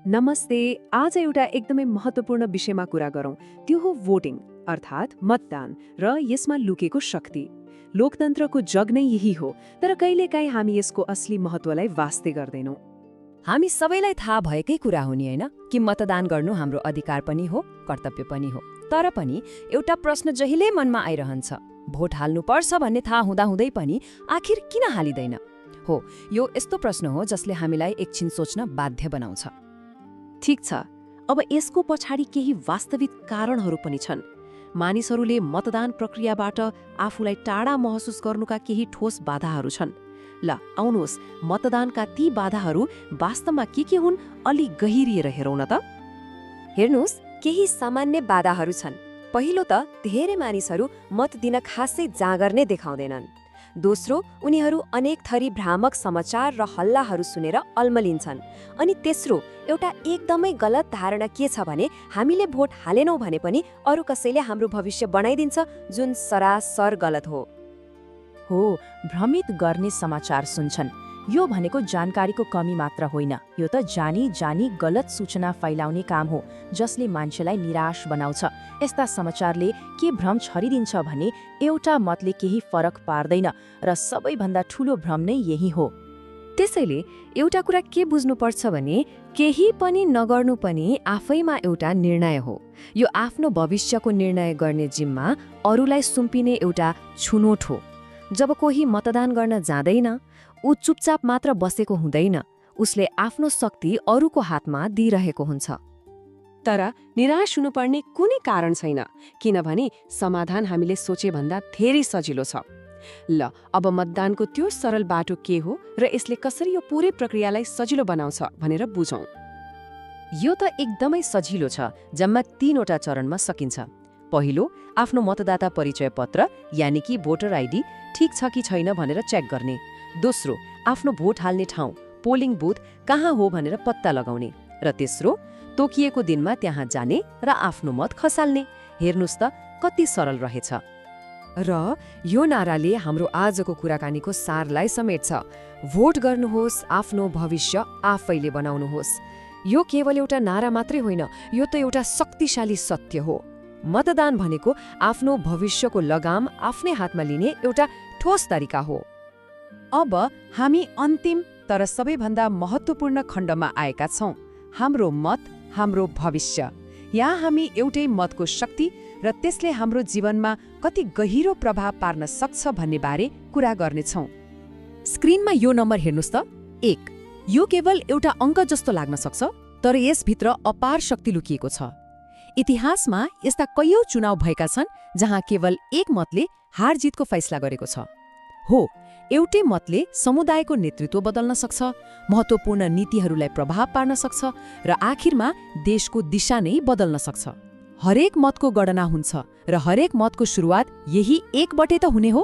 नमस्ते। आज एउटा एकदमै महत्त्वपूर्ण विषयमा कुरा गरौँ। त्यो हो भोटिङ अर्थात् मतदान र यसमा लुकेको शक्ति। लोकतन्त्रको जग नै यही हो, तर कहिलेकाहीँ हामी यसको असली महत्त्वलाई वास्ते गर्दैनौँ। हामी सबैलाई थाहा भएकै कुरा हो नि, हैन, कि मतदान गर्नु हाम्रो अधिकार पनि हो, कर्तव्य पनि हो। तर पनि एउटा प्रश्न जहिले मनमा आइरहन्छ, भोट हाल्नुपर्छ भन्ने थाहा हुँदाहुँदै पनि आखिर किन हालिदैन? हो, यो यस्तो प्रश्न हो जसले हामीलाई एकछिन सोच्न बाध्य बनाउँछ। ठिक छ, अब यसको पछाडि केही वास्तविक कारणहरू पनि छन्। मानिसहरूले मतदान प्रक्रियाबाट आफूलाई टाढा महसुस गर्नुका केही ठोस बाधाहरू छन्। ल आउनुहोस्, मतदानका ती बाधाहरू वास्तवमा के हुन् अलि गहिरिएर हेरौँ न त। हेर्नुहोस्, केही सामान्य बाधाहरू छन्। पहिलो त धेरै मानिसहरू मत दिन खासै जाँगर नै देखाउँदैनन्। दोस्रो, उनीहरू अनेक थरी भ्रामक समाचार र हल्लाहरू सुनेर अल्मलिन्छन्। अनि तेस्रो, एउटा एकदमै गलत धारणा के छ भने हामीले भोट हालेनौँ भने पनि अरू कसैले हाम्रो भविष्य बनाइदिन्छ, जुन सरासर गलत हो। भ्रमित गर्ने समाचार सुन्छन्। यो भनेको जानकारीको कमी मात्र होइन, यो त जानी जानी गलत सूचना फैलाउने काम हो, जसले मान्छेलाई निराश बनाउँछ। यस्ता समाचारले के भ्रम छरिदिन्छ भने एउटा मतले केही फरक पार्दैन, र सबैभन्दा ठूलो भ्रम नै यही हो। त्यसैले एउटा कुरा के बुझ्नुपर्छ भने केही पनि नगर्नु पनि आफैमा एउटा निर्णय हो। यो आफ्नो भविष्यको निर्णय गर्ने जिम्मा अरूलाई सुम्पिने एउटा छुनोट हो। जब कोही मतदान गर्न जाँदैन, ऊ चुपचाप मात्र बसेको हुँदैन, उसले आफ्नो शक्ति अरूको हातमा दिइरहेको हुन्छ। तर निराश हुनुपर्ने कुनै कारण छैन, किनभने समाधान हामीले सोचेभन्दा धेरै सजिलो छ। ल अब मतदानको त्यो सरल बाटो के हो र यसले कसरी यो पुरै प्रक्रियालाई सजिलो बनाउँछ भनेर बुझौँ। यो त एकदमै सजिलो छ। जम्मा 3वटा चरणमा सकिन्छ। पहिलो, आफ्नो मतदाता परिचय पत्र यानि कि भोटर आइडी ठिक छ कि छैन भनेर चेक गर्ने। दोस्रो, आफ्नो भोट हाल्ने ठाउँ पोलिङ बुथ कहाँ हो भनेर पत्ता लगाउने। र तेस्रो, तोकिएको दिनमा त्यहाँ जाने र आफ्नो मत खसाल्ने। हेर्नुस् त कति सरल रहेछ। र यो नाराले हाम्रो आजको कुराकानीको सारलाई समेट्छ। भोट गर्नुहोस्, आफ्नो भविष्य आफैले बनाउनुहोस्। यो केवल एउटा नारा मात्रै होइन, यो त एउटा शक्तिशाली सत्य हो। मतदान भनेको आफ्नो भविष्यको लगाम आफ्नै हातमा लिने एउटा ठोस तरिका हो। अब हामी अन्तिम तर सबैभन्दा महत्त्वपूर्ण खण्डमा आएका छौँ, हाम्रो मत, हाम्रो भविष्य। यहाँ हामी एउटै मतको शक्ति र त्यसले हाम्रो जीवनमा कति गहिरो प्रभाव पार्न सक्छ भन्ने बारे कुरा गर्नेछौँ। स्क्रिनमा यो नम्बर हेर्नुस् त। 1। यो केवल एउटा अङ्क जस्तो लाग्न सक्छ, तर यसभित्र अपार शक्ति लुकिएको छ। इतिहासमा यस्ता कैयौं चुनाव भएका छन् जहाँ केवल एक मतले हार जितको फैसला गरेको छ। हो, एउटै मतले समुदायको नेतृत्व बदल्न सक्छ, महत्त्वपूर्ण नीतिहरूलाई प्रभाव पार्न सक्छ र आखिरमा देशको दिशा नै बदल्न सक्छ। हरेक मतको गणना हुन्छ र हरेक मतको सुरुवात यही एकबाटै त हुने हो।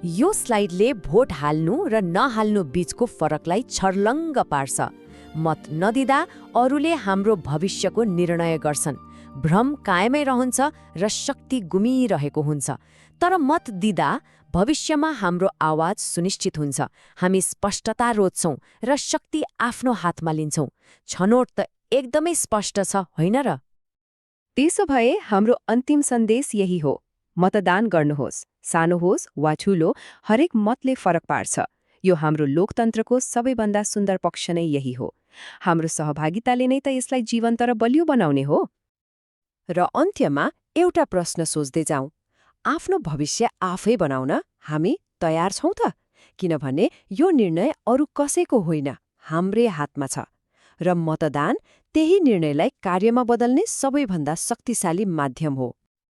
यो स्लाइडले भोट हाल्नु र नहाल्नु बीचको फरकलाई छर्लङ्ग पार्छ। मत नदिँदा अरूले हाम्रो भविष्यको निर्णय गर्छन्, भ्रम कायमै रहन्छ र शक्ति गुमिरहेको हुन्छ। तर मत दिँदा भविष्यमा हाम्रो आवाज सुनिश्चित हुन्छ। हामी स्पष्टता रोज्छौँ र शक्ति आफ्नो हातमा लिन्छौँ। छनोट त एकदमै स्पष्ट छ, होइन र? त्यसो भए हाम्रो अन्तिम सन्देश यही हो, मतदान गर्नुहोस्। सानो होस् वा ठूलो, हरेक मतले फरक पार्छ। यो हाम्रो लोकतन्त्रको सबैभन्दा सुन्दर पक्ष नै यही हो। हाम्रो सहभागिताले नै त यसलाई जीवन्त र बलियो बनाउने हो। र अन्त्यमा एउटा प्रश्न सोच्दै जाउँ, आफ्नो भविष्य आफै बनाउन हामी तयार छौँ त? किनभने यो निर्णय अरू कसैको होइन, हाम्रै हातमा छ। र मतदान त्यही निर्णयलाई कार्यमा बदल्ने सबैभन्दा शक्तिशाली माध्यम हो।